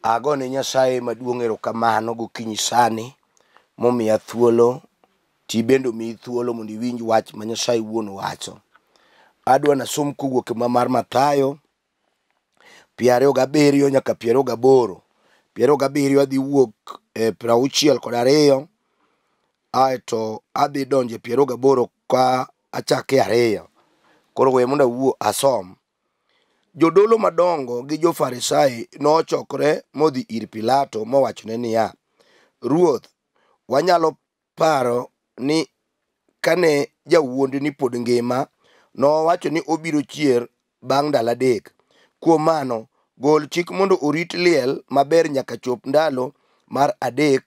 Agone Nyasaye maduong' erokamano gokinyi sani momiya thuolo ti bende omiyi thuolo mondo iwinj wach ma Nyasaye wuon wacho. Adwa nasom kowuok e mar Mathayo 27 nyaka 28. 27 adhi wuok e 62 aeto adhi donjo e 28 ka achake 2. Koro we mondo awuo asom. Jodolo madongo gi jo-Farisai nochokore modhi ir Pilato mowachone niya, Ruoth, wanyalo paro ni kane jawuondni pod ngima, nowacho ni obiro chier bang' ndalo 3. Kuom mano, gol chik mondo orit liel maber nyaka chop ndalo mar 3,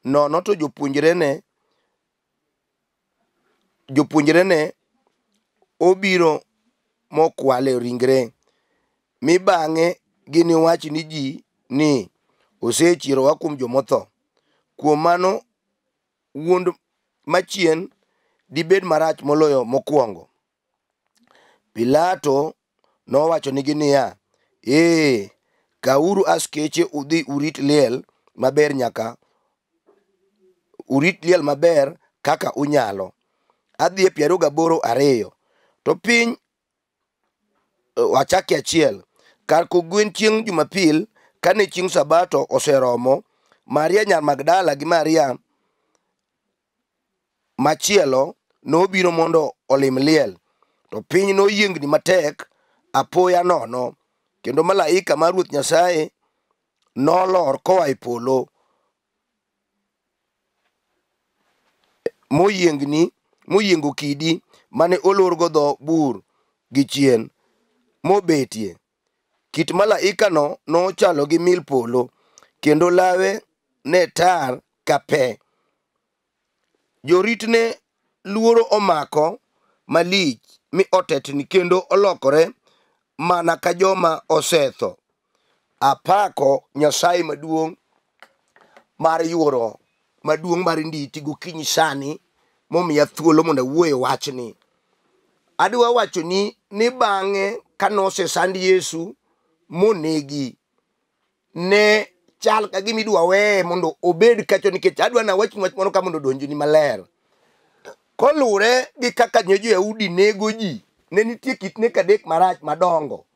nono to jopuonjrene obiro mokwale ringre, mi bang'e giniwach ni ji ni, 'Osechier oa kuom jomotho.' Kuom mano wuond machien dibed marach moloyo mokwongo. Pilato nowachonigi niya, Ee, kawuru askeche udhi urit liel maber nyaka urit liel maber kaka unyalo. Adhi e 28 2. To piny wachaki 1. Kar kogwen chieng' Jumapil, kane chieng' Sabato oseromo, Maria nyar Magdala gi Maria machielo nobiro mondo olim liel. To piny noyiengni matek apoya nono, kendo malaika mar Ruoth Nyasaye nolor koa e polo, moyiengo kidi mane olorgo dho bur gi chien, mobetie. Kit malaikano nochalo gi mil polo, kendo lawe ne tar ka pe. Jorit ne luoro omako malich mi otetni kendo olokore mana ka joma osetho. Apako Nyasaye maduong' mar yuoro maduong' mar nditi gokinyi sani momiya thuolo mondo awuo e wachni. Adwa wachoni ni bang'e kanosesand Yesu monegi, ne chal ka gima idwa weye mondo obed kacho, nikech adwa nawachni wach moro ka mondo odonjni maler. Koluwore gi kaka ne jo-Yahudi nego ji, ne nitie kit nek 3 marach madongo.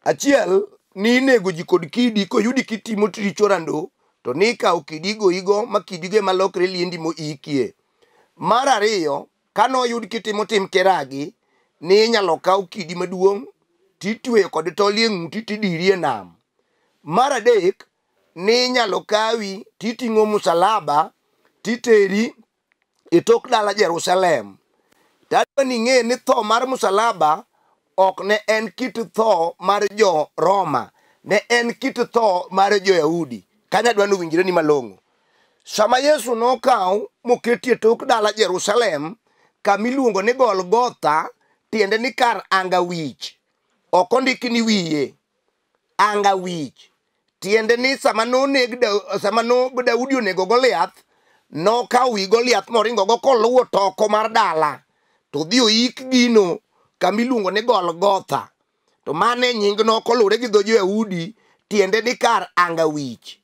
Achiel, ni inego ji kod kidi, koyudi kitimo richo rando, to nikawo kidi igoyigo ma kidigo ema lokre liendi moikie. Mar ariyo, kanoyud kitimo tim kiragi, ni inyalo kaw kidi maduong' titweyo kod tol e ng'uti tidiri e nam. Mar adek, ni inyalo kawi titing'o musalaba titeri e tok dala Jerusalem. Tadwa ni ing'e ni tho mar musalaba ok ne en kit tho mar jo-Roma, ne en kit tho mar jo-Yahudi. Kanyo adwa ni owinjre ni malong'o. Sama Yesu nokaw moketi e tok dala Jerusalem, kama iluongo ni Golgotha, tiende ni kar anga wich. Ok ondiki ni wiye, anga wich. Tiende ni sama noneg sama no Daudi onego Goliath, nokawo wi Goliath moringogo koluwo toko mar dala, to odhi oik gino kama iluongo ni Golgotha. To mano e nyingno koluwore gi dho jo-Yahudi, tiende ni kar anga wich.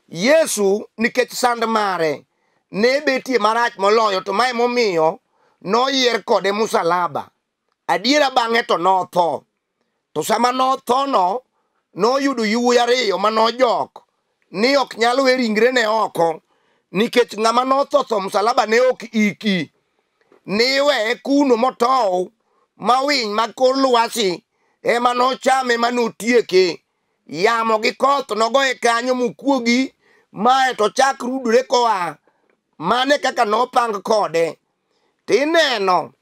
Yesu nikech sand mare ne betie marach moloyo, to mae momiyo noyier kode musalaba. Adiera bang'e to notho. To sama nothono, noyudo yuoyi 2 manojok ni ok nyal we ringrene oko, nikech ng'ama notho tho musalaba ne ok iki. Niweye kuno motow ma winy mag kor lwasi ema nochame manotieke. Yamo gi koth nogoye kanyo mokuogi, mae to chak rudore koa. Mane kaka nopang kode. Tineno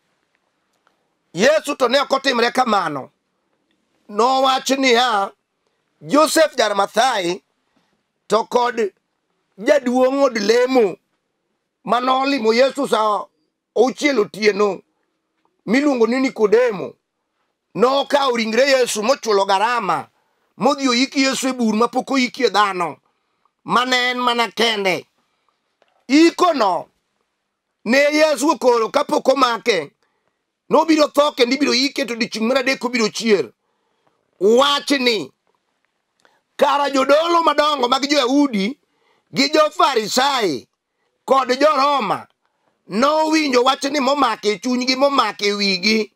Yesu to ne ok otimre kamano. Nowach niya, Josef ja-Arimathai to kod jaduong' od lemo manolimo Yesu sa 6 otieno miluongo ni Nikodemo, nokawo ringre Yesu mochulo garama modhi oik Yesu e bur mapok oikie dhano, mane en mana kende. Ikono ne Yesu okoro kapok omake, nobiro tho kendo ibiro ike, to odiechieng' mar 3 obiro chier. Wachni Kara jodolo madongo mag jo-Yahudi gi jo-Farisai kod jo-Roma nowinjo wachni momake chunygi momake wigi.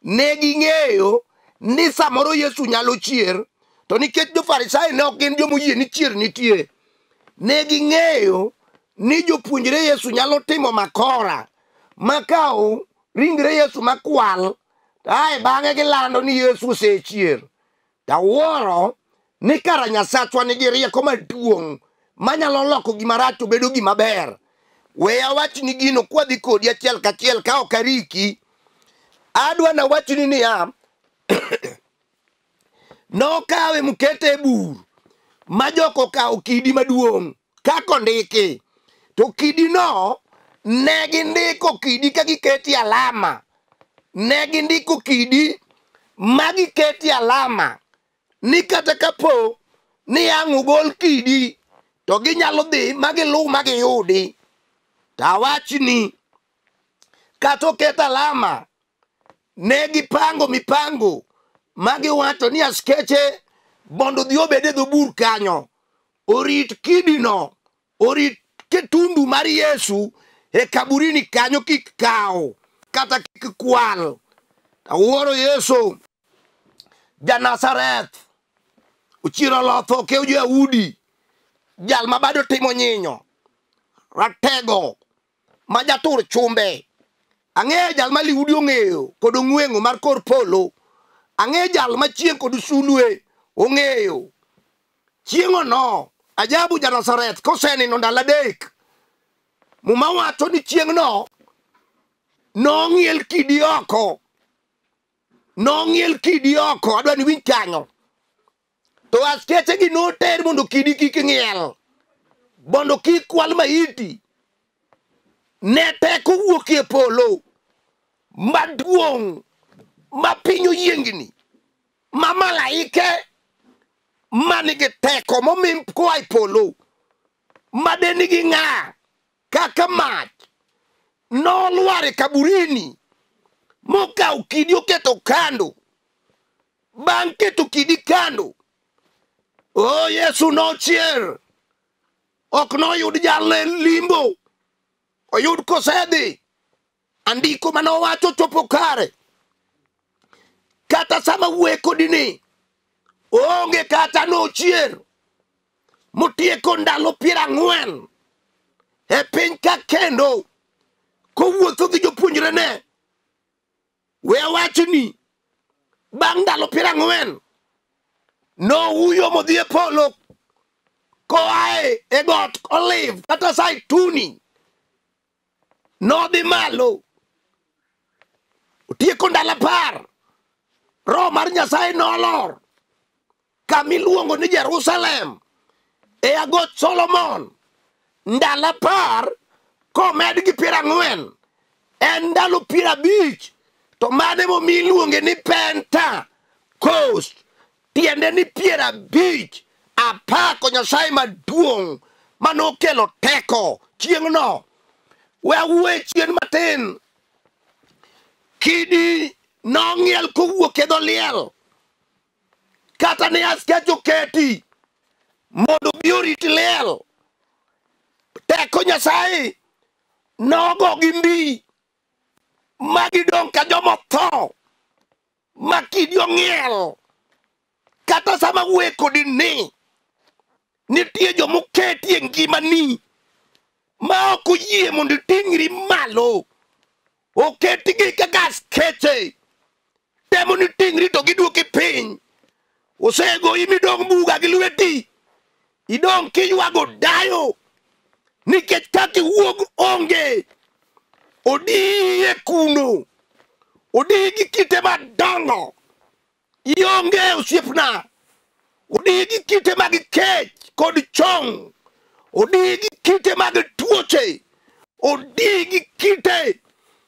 Ne ging'eyo ni samoro Yesu nyalo chier, to nikech jo-Farisai ne ok gin jomoyie ni chier nitie, ne ging'eyo ni jopuonjre Yesu nyalo timo makora makaw ringre Yesu makwal, ae bang'e gilando ni Yesu osechier. Tawuoro ni kara Nyasachwa nigi rieko maduong' manyalo loko gima rach to bedo gima ber. We awachni gino kwadhi kodi achiel kachiel ka ok ariki. Adwa nawachni niya, nokawe mokete e bur ma jok okawo kidi maduong' kaka ondiki. To kidino ne gindiko kidi ka giketie alama. Ne gindiko kidi ma giketie alama ni kata kapo ni ang' ogol kidi to ginyalo dhi ma giluw ma giyudi. To awachni kata oket alama, ne gipango mipango ma giwacho ni askeche mondo odhi obed e dho bur kanyo orit kidino, orit kitundu mar Yesu e kaburini kanyo kik kaw kata kik kwal. Awuoro Yesu ja-Nazareth ochiero olotho okew jo-Yahudi, jal ma bado timo nyinyo, ratego ma jatur chumbe. Ang'eyo jal ma liudi ong'eyo kod ong'weng'o mar kor polo. Ang'eyo jal ma chieng' kod sulwe ong'eyo. Chieng'ono, ajabu ja-Nazareth kosenindo ndalo adek, Muma wacho ni chieng'no nong'iel kidi oko. Nong'iel kidi oko, adwa ni iwinj kanyo. To askeche gi noter mondo kidi kik ng'iel, mondo kik kwal maiti. Ne teko wuok e polo maduong' ma piny oyiengni, ma malaike manigi teko momi koa e polo, ma de nigi ng'a kaka mach, nolwar e kaburini mokawo kidi oketo kando. Bang' keto kidi kando, o Yesu nochier. Ok noyud jalne limbo, oyud kosedhi. Andiko manowacho chopo kare. Kata sama wuoye kodi ni, oonge kata nochier motieko ndalo 40 e piny ka kendo kowuotho gi jopuonjrene. We awachni, bang' ndalo 40 nohuyo modhi e polo koae e got Olive kata Zaituni. Nodhi malo otieko ndalo 10. Roho mar Nyasaye nolor kama iluongo ni Jerusalem e agot Solomon. Ndalo 10 komed gi 40 en ndalo 50. To mano emomiyo iluonge ni Pentecost, tiende ni 50. Apako Nyasaye maduong' manokelo teko chieng'no. We awuoye chien matin. Kidi nong'iel kowuok e dho liel. Kata ne askeche oketi mondo obi orit liel. Teko Nyasaye nogo gi mbi ma gidong' ka joma otho, ma kidi ong'iel. Kata sama wuoye kodi ni, nitie jomoketi e ngimani ma ok oyie mondo iting'ri malo. Oketgi kaka askeche, temo ni ting'ri to giduoki piny. Osegoyi midong' buga gi lweti, idong' kiywago dayo, nikech kaka iwuog onge. Odiyi e kuno, odiyi gi kite madongo. Ionge osiepna, odiyi gi kite mag kech kod chong, odiyi gi kite mag tuoche, odiyi gi kite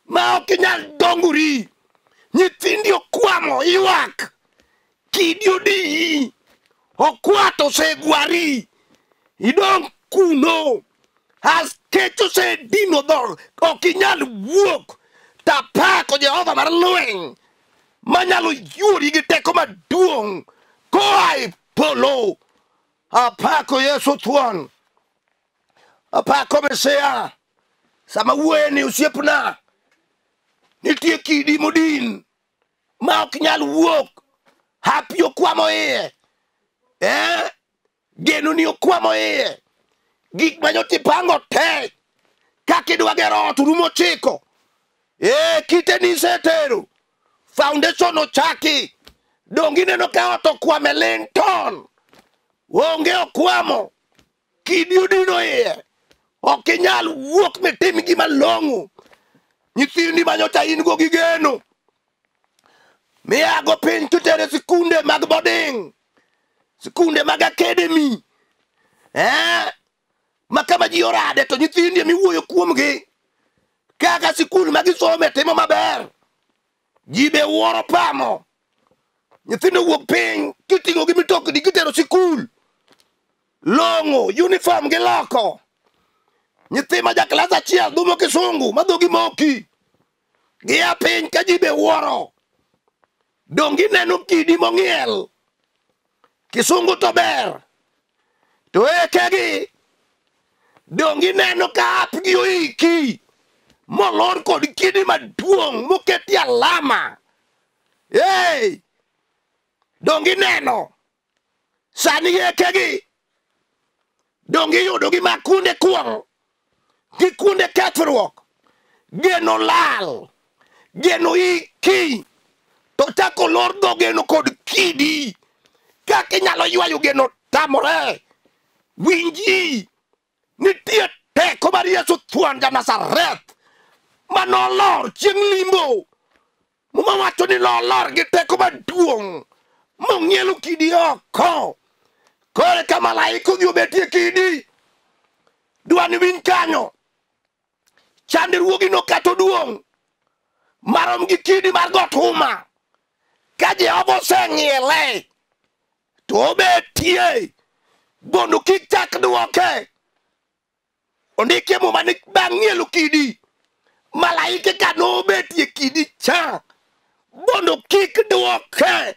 ma ok inyal dongori. Nyithindi okwamo ywak, kidi odiyi, okwato osegwari, idong' kuno. Askeche osedino dho, ok inyal wuok. Tapako Jehova mar lweny manyalo yuori gi teko maduong' koa e polo. Apako Yesu thuon. Apako Mesia. Sama wuoye ni osiepna, nitie kidi modin ma ok nyal wuok. Hapi okwamo iye. Geno ni okwamo iye. Gik manyocha ipango te. Kaka idwa gero ot rumo chiko. Kite ni isetero. Foundation ochaki. Donge ineno ka ot okwamo e Linton. Onge okwamo. Kidi odino iye. Ok inyal wuok mitim gima long'o. Nyithindi manyocha in go gi geno. Miago piny titere sikunde mag boarding. Sikunde mag academy. Ma kama ji orade to nyithindi emiwuoyo kuomgi. Kaka sikul ma gisome timo maber. Ji be wuoro pamo. Nyithindo wuok piny kiting'o gi mitokni kitero sikul. Long'o, uniform giloko. Nyithi ma ja klas achiel dhumo kisungu ma dhogi moki. Gia piny ka ji be wuoro. Donge ineno kidi mong'iel. Kisungu to ber. To ekegi. Donge ineno ka apgi oiki. Molor kod kidi maduong' moketi alama. Hey! Donge ineno. Sani ekegi. Donge iyudo gi ma kunde kuong'. Gi kunde kethruok. Geno lal. Geno iki. To chako lor dho geno kod kidi. Kaka inyalo ywayo geno tamore. Winji. Nitie teko mar Yesu thuon ja Nazareth. Manolor chieng' limbo. Muma wacho ni nolor gi teko maduong' mong'ielo kidi oko. Kore ka malaika odhi obetie kidi. Dwani winj kanyo. Chandruogi no kata duong' marom gi kidi mar got Huma. Ka Jehova oseng'iele to obetie mondo kik chak duoke. Ondikie Muma ni bang' ng'ielo kidi, malaike ka nobetie kidi cha mondo kik duoke.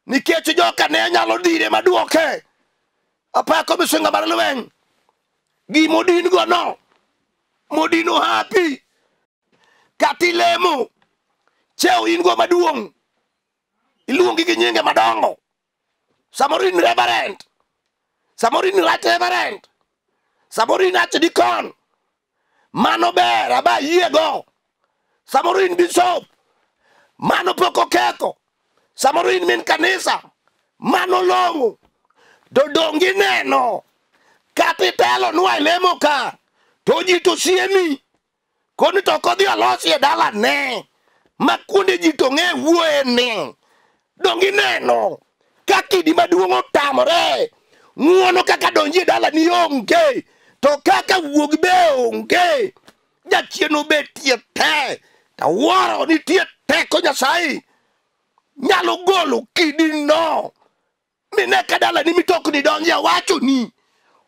Nikech joka ne nyalo dire maduoke. Apako misinga mar lweny. Gimodin go no. Modino happy. Kata ilemo. Cheo in go maduong'. Iluongi gi nyinge madongo. Samoro in reverend. Samoro in right reverend. Samoro in archdeacon. Mano ber aba yiego. Samoro in bishop. Mano pok oketho. Samoro in min kanisa. Mano long'o. To donge ineno. Kata itelonwa e lemo ka. To ji to siemi. Koni to ok odhi olosi e dalane. Ma kuonde ji to ng'e wuoye ni. Donge ineno. Ka kidi maduong' otamore. Ng'uono kaka donji e dalani onge. To kaka wuog be onge. Jachien obetie te. Tawuoro nitie teko Nyasaye. Nyalo golo kidi no. Mine ka dalani mitokni donji awacho ni.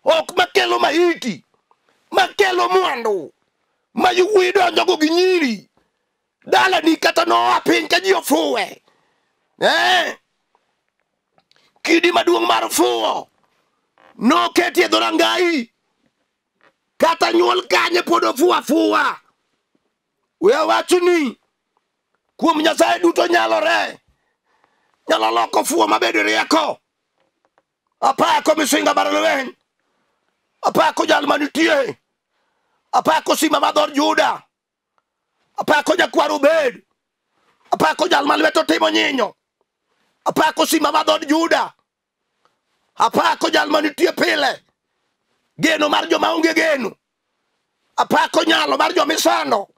Ok makelo maiti. Makelo mwandu. Ma yowuoyi donjogo gi nyiri. Dalani kata noa piny ka ji ofuwe. Kidi maduong' mar fuwo. Noketi e dhorangai. Kata nyuol kanye pod ofuwo afuwa. We awach ni kuom Nyasaye duto nyalore. Nyalo loko fuwo mabed rieko. Apako misinga mar lweny. Apako jal manitie. Apako simba mar dhood Juda. Apako nyakwar Obed. Apako jal ma lwete otimo nyinyo. Apako simba mar dhood Juda. Apako jal manitie pile. Geno mar joma onge geno. Apako nyalo mar joma isando.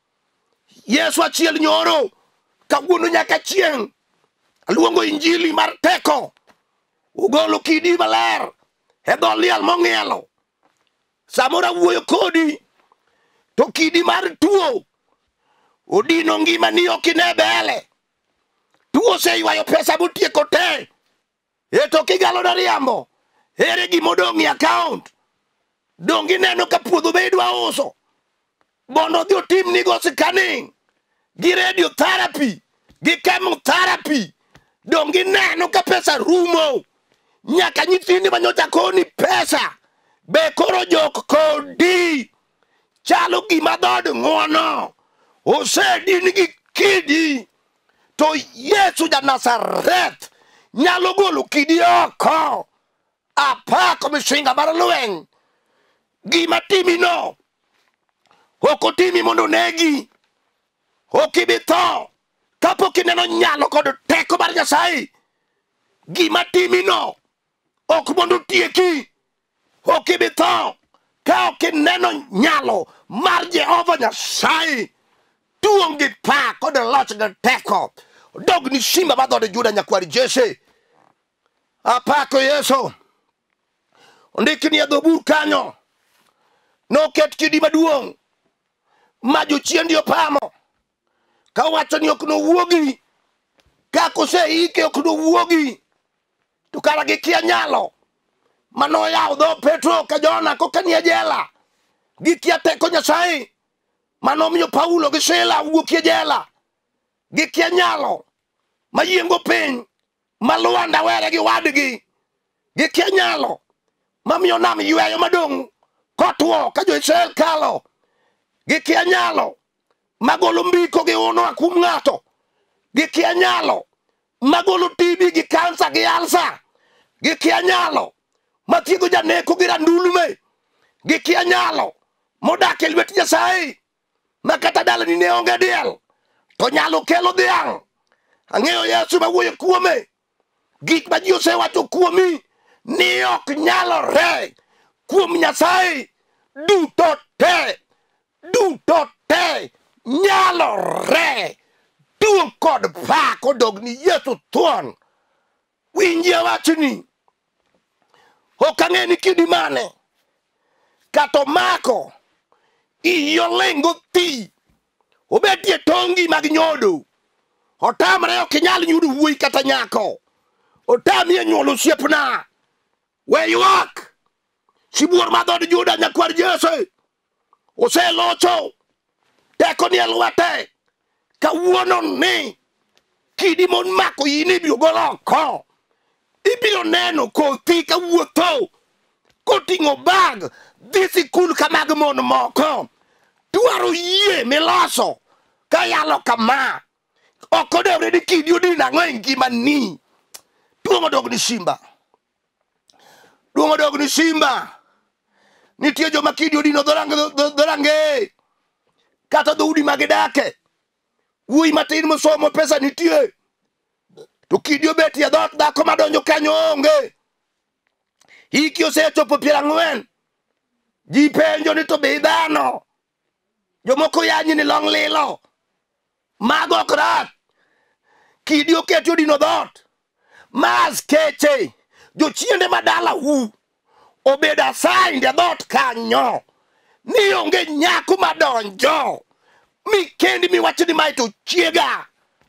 Yesu achiel nyoro. Kawuono nyaka chieng'. Aluongo injili mar teko. Ugolo kidi maler e dho liel mong'ielo. Samoro awuoyo kodi to kidi mar tuo odino ngimani ok ine bele. Tuo oseywayo pesa motieko te. E to kigalo na riambo. Ere gimodong' e account. Donge ineno ka puodho be idwa uso. Mondo odhi otimnigo scanning. Gi radiotherapy. Gi chemotherapy. Donge ineno ka pesa rumo. Nyaka nyithindi manyocha koni pesa be koro jok kodi. Chalo gima dhood ng'uono osedin gi kidi, to Yesu ja Nazareth nyalo golo kidi oko. Apako misinga mar lweny. Gima timino ok otimi mondo onegi. Ok ibi tho kapok ineno nyalo kod teko mar Nyasaye. Gima timino ok mondo otieki. Ok ibi tho ka ok ineno nyalo mar Jehova Nyasaye. Duong' gi pak kod loch gi teko dog ni simba mar dhood Juda nyakwar Jesse. Apako Yesu. Ondikni e dho bur kanyo noket kidi maduong' ma jochiendi opamo ka wacho ni ok nowuogi kaka oseike ok nowuogi, to kara gikia nyalo manoyawo dho Petro ka Jona koka nie jela. Gikia teko Nyasaye manomiyo Paulo gi Sila wuokie jela. Gikia nyalo mayiengo piny ma Lwanda were gi wadgi. Gikia nyalo mamiyo nam yweyo madong' kotwo ka jo-Israel kalo. Gikia nyalo magolo mbiko gi uno kuom ng'ato. Gikia nyalo magolo TB gi kansa gi alsa. Gikia nyalo mathiedho janeko gi randulme. Gikia nyalo modak e lwet Nyasaye ma kata dalani ne onge diel to nyalo kelo dhiang'. Ang'eyo Yesu mawuoyo kuome. Gik ma ji osewacho kuomi ni ok nyalore kuom Nyasaye duto te, duto te nyalore. Duong' kod pak odog ni Yesu thuon. Winjie wachni. Ok ang'e ni kidi mane kata omako iyi oling' gothi obetie tongi mag nyodo. Otamre ok inyal yudo wuoyi kata nyako. Otami e nyuol osiepna. We ywak. Sibuor mar dhood Juda nyakwar Jesse oselocho. Teko ni e lwete. Kawuono ni kidi momako iyi ibiro gol oko. Ibiro neno kothi kawuotho koting'o bag dhi sikul ka mag mon moko. Dwaro yie miloso kayalo kama. Ok odewre ni kidi odino ang'o e ngimani. Duong' odog ni simba. Duong' odog ni simba. Nitie joma kidi odino dhorangeye kata dhoudi ma gidake. Wuoyi matin mosomo pesa nitie, to kidi obetie dhoot dhako madonjo kanyo onge. Hiki osechopo 40. Ji penjo ni to be dhano. Jomoko yanyi ni long lilo. Mago ok rach. Kidi oketi odino dhoot. Ma askeche jochiende madala u obedo assigned e dhoot kanyo ni onge nyako madonjo mi kendi miwacho ni mae to chiega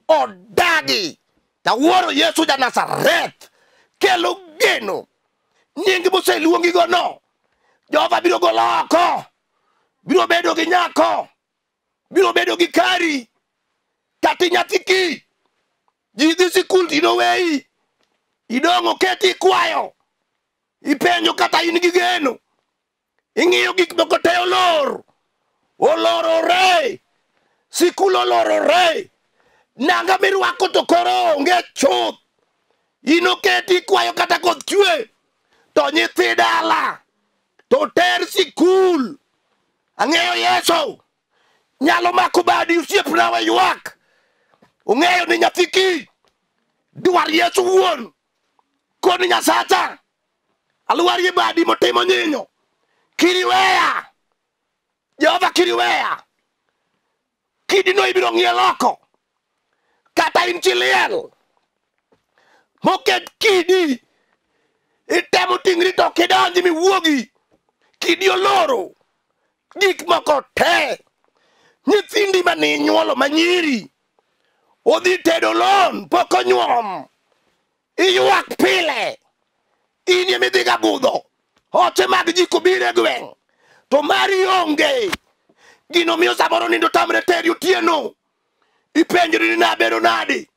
odagi. Tawuoro Yesu ja Nazareth kelo geno. Nying moseluongigo no Jehova biro golo oko. Biro bedo gi nyako, biro bedo gi kari kata nyathi ki. Ji dhi sikul tinoweyi. Idong' oketi ikwayo. Ipenjo kata in gi geno. Ing'iyo gik moko te olor. Olorore. Sikul olorore. Nanga mirwako to koro onge chuth. In oketi ikwayo kata koth chwe. To nyithi dala to ter sikul. Ang'eyo Yesu nyalo mako badi osiepna we ywak. Ong'eyo ni nyathi ki dwar Yesu wuon. Koni Nyasacha alwarie badi motimo nyinyo. Kiriweya Jehova kiriweya. Kidino ibiro ng'iel oko. Kata in chi liel moket kidi itemo ting'ri to ok idonji miwuogi. Kidi oloro gik moko te. Nyithindi mane inyuolo manyiri odhi tedo lon pok onyuom. Iywak pile. In ema idhiga budho. Oche mag ji kobiro e gweng' to mari onge. Gino miyo samoro nindo tamre teri otieno. Ipenjori ni nabedo nadi.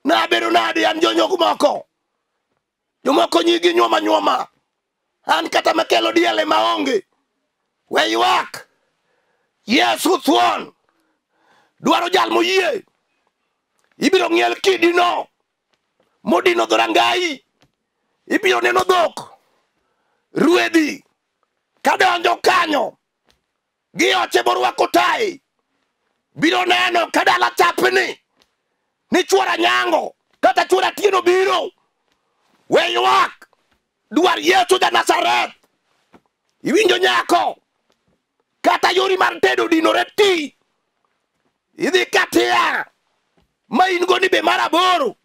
Nabedo nadi an jonyok moko. Jomoko nyigi nyuoma nyuoma. An kata makelo diel ema onge. We ywak. Yesu thuon. Dwaro jal moyie. Ibiro ng'iel kidino modino dhorangayi. Ibiro neno dhok, ruedhi kadonjo kanyo gi oche morwako tai. Biro neno ka dala chapni ni chuora nyango kata chuora Tieno biro. We ywak. Dwar Yesu ja Nazareth. Iwinjo nyako, kata yori mar tedo dinore ti. Idhi katia ma in go ni be mar aboro.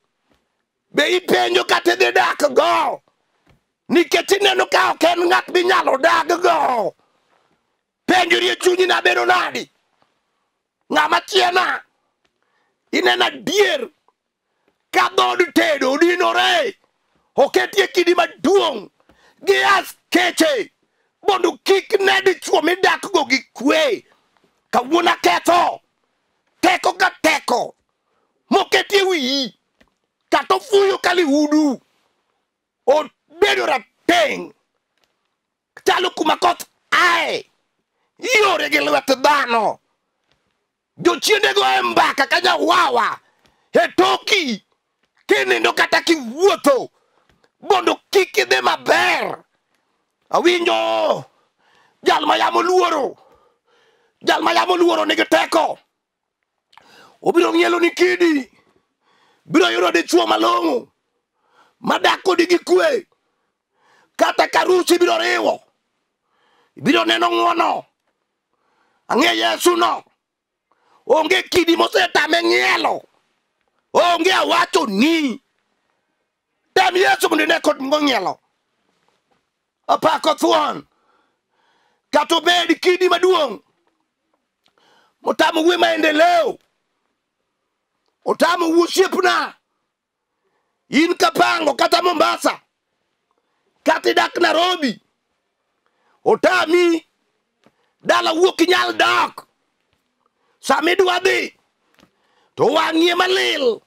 Be ipenjo kata idhi dak go, nikech ineno ka ok en ng'at minyalo dag go. Penjori e chunyi nabedo nadi? Ng'ama chiena ineno adier ka dhood tedo odinore, oketie kidi maduong' gi askeche mondo kik ne dichuo midak go gi kwe. Kawuono aketho teko ka teko moketie wiyi kata ofuyo ka lihudu obedo rateng' chalo kuma koth ae iore gi lwet dhano. Jochiende go e mbaka ka nyawawa e toki kinindo kata kiwuotho mondo kik idhi maber. Awinjo jal ma yamo luoro, jal ma yamo luoro nigi teko. Obiro ng'ielo ni kidi, biro yudo dichuo malong'o madak kodi gi kwe. Kata karusi biro riwo, biro neno ng'uono. Ang'e Yesu no, onge kidi mosetame ng'ielo, onge awacho ni. Tem Yesu mondo ine kod mong'ielo. Apako thuon, kata obed kidi maduong' motamo wuoyi maendeleo, otamo osiepna. In Kapango kata Mombasa, kata idak Nairobi, otami dala wuok inyal dok. Sama idwa dhi to wang'ie malil,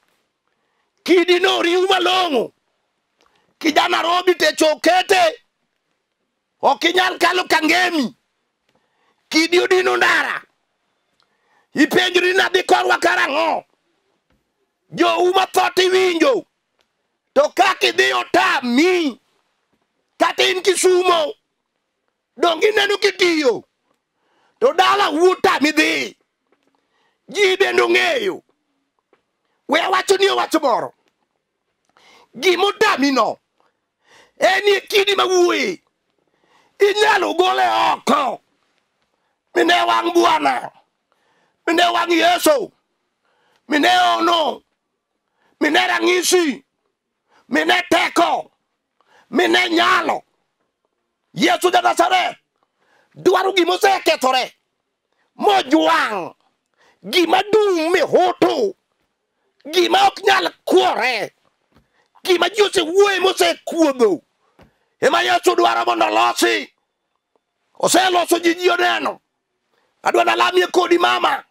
kidi no riw malong'o. Kija Nairobi techo okete, ok inyal kalo Kangemi. Kidi odino ndara. Ipenjori ni adhi korwa karang'o? Jou matho tiwinjo, to kaka idhi otami. Kata in Kisumo, dong ineno kitiyo, to dala wuo tami dhi. Ji bende ong'eyo. We awacho ni owacho moro. Gimotami no, en e kidi mawuoye. Inyalo gole oko. Mine wang' Bwana, mine wang' Yesu, mine ono, mine rang'isi, mine teko, mine nyalo. Yesu ja Nazareth dwaro gimosekethore mojwang', gima dum mihutu, gima ok nyal kuore, gima ji osewuoye mosekuodho. Ema Yesu dwaro mondo olosi. Oseloso ji, ji oneno. Adwa nalamie kodi mama,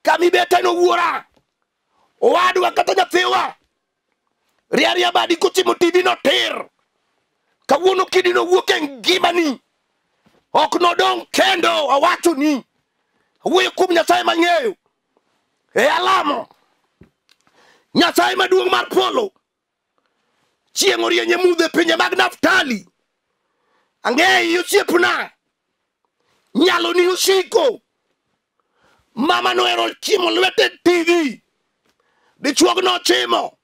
kamibeteno wuora, owadwa kata nyathiwa. Riaria badi kochimo TV no tir. Kawuono kidi no wuok e ngimani. Ok nodong' kendo awacho ni. Awuoyo kuom Nyasaye mang'eyo. E alamo. Nyasaye maduong' mar polo. Chieng' orieny e mudho e pinje mag Naftali. Ang'eyi osiepna. Nyalo ni osiko. Mama nohero chimo lwete TV. Dichuog nochimo.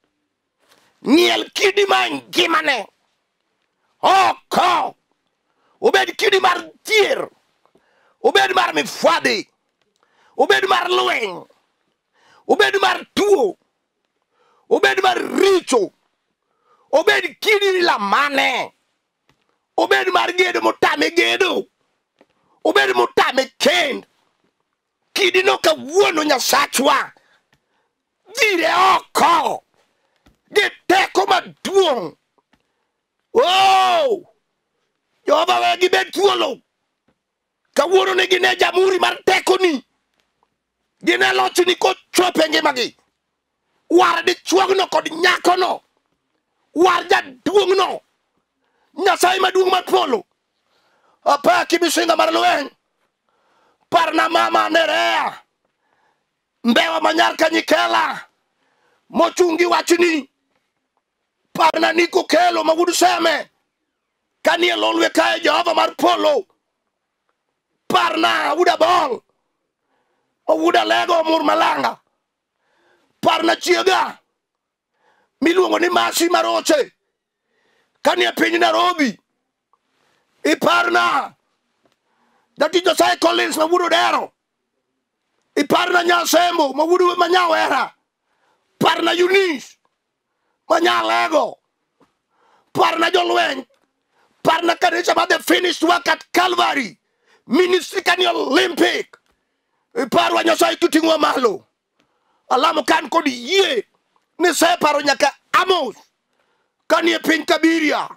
Ng'iel kidi ma ngimane. Oko. Obed kidi mar dhier. Obed mar mifwadhi. Obed mar lweny. Obed mar tuo. Obed mar richo. Obed kidi lamane. Obed mar gedo motame gedo. Obed motame kend. Kidi no kawuono Nyasachwa. Dhire oko. Gi teko maduong'. Oh! Jehova we gibed thuolo. Kawuono ne gine jamhuri mar tekoni. Gine lochni kochopo e ngimagi. War dichuogno kod nyakono. War jaduong'no. Nyasaye maduong' mar polo. Apaki misinga mar lweny. Parna mama Nerea. Mbewa manyar Kanyikela. Mochungi wachni. Parna Niko Kelo ma wuod Seme. Kanie lolwe kae Jehova mar polo. Parna wuod Abol. Owuod Alego Mur Malanga. Parna chiega. Miluongo ni Masi Maroche. Kanie piny Nairobi. Iparna jatich Nyasaye Collins ma wuod Odero. Iparna Nyasembo ma wuod Manyawera. Parna Eunice ma Nyalego. Parna jolweny. Parna kanisa mar The Finished Work at Calvary. Ministry kani Olympic. Iparwa Nyasaye kiting'wa malo. Alamo kan kod yie ni separo nyaka Amos kanie piny Kabiria.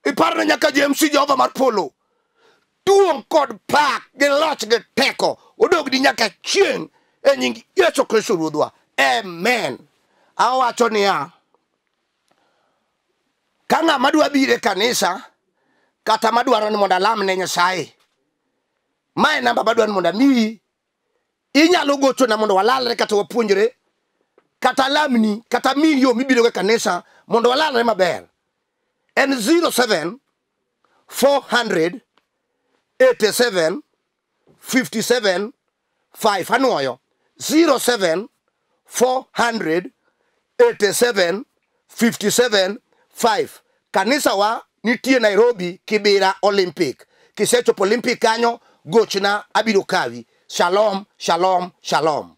Iparna nyaka James Jehova mar polo. Duong' kod pak gi loch gi teko odogni nyaka chieng' e nying Yesu Kristo Ruodhwa. Amen. Awacho niya, ka ng'ama dwa biro e kanisa kata madwaro ni mondo alam ne Nyasaye, mae namba madwaro ni mondo amiyi. Inyalo gochona mondo walalre kata wapuonjre, kata alamni, kata miyi yo mibirogo e kanisa mondo walalre maber. En 07 400 87 57 5. Anuoyo 07 400 87 57 5. Kanisa wa nitie Nairobi, Kibera Olympic. Kisechopo Olympic kanyo, gochna abiro kawi. Shalom, shalom, shalom.